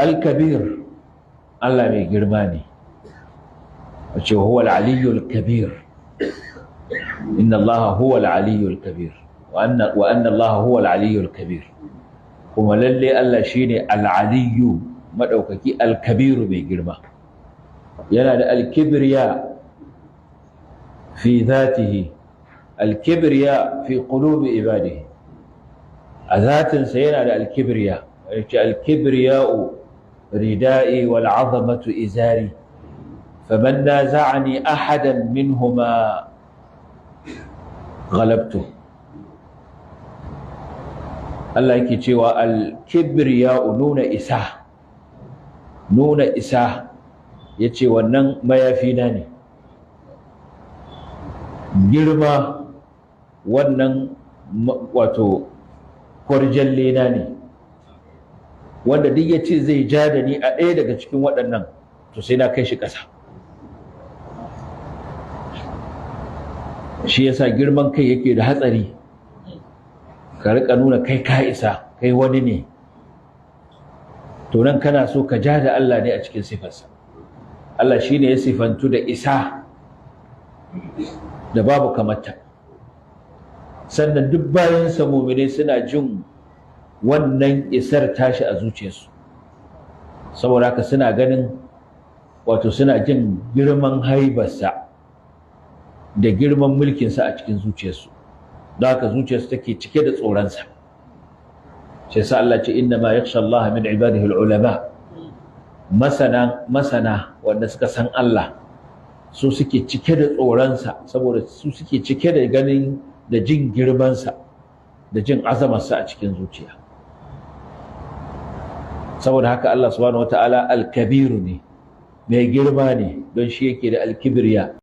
Al-Kabir, Allah mai girma ne. Wace huwa al-Aliyyul Kabir. Inna Allah huwa al-Aliyyul Kabir. Wa anna Allah huwa al-Aliyyul Kabir. Kuma lalle Allah shine al-Aliyyu, madaukaki, al-Kabiru, mai girma. Yana da al-kibriya fi dhatihi, al-kibriya fi qulubi ibadihi. A zatinsa yana da al-kibriya. Yace: "Al-kibriya'u rida'i wal 'azamatu izari, faman naza'ani ahadan minhuma ghalabtu." Allah yake cewa al-kibriya'u, nuna isa, nuna isa, yace wannan mayafi na ne. Girma wannan wato kwarjalle na ne. Wanda duk ya ce zai ja da ni a ɗaya daga cikin waɗannan, to sai na kai shi ƙasa. Shi yasa girman kai yake da hatsari. Ka riƙa nuna kai ka isa, kai wani ne. To nan kana so ka ja da Allah ne a cikin sifarsa. Allah shine ya sifantu da isa da babu kamata. Sannan duk bayansa muminai suna jin wannan isar tashi a zuciyarsu. Saboda haka suna ganin, wato suna jin girman haibarsa da girman mulkinsa a cikin zuciyarsu. Don haka zuciyarsu take cike da tsoronsa. Shi yasa Allah ce: "Inna ma yakhsha Allah min ibadihi ulama." Masana, masana wanda suka san Allah, su suke cike da tsoronsa, saboda su suke cike da ganin da jin girmansa da jin azamarsa a cikin zuciya. Saboda haka Allah subhanahu wata'ala al-Kabiru ne, mai girma ne, don shi yake da al-kibriya.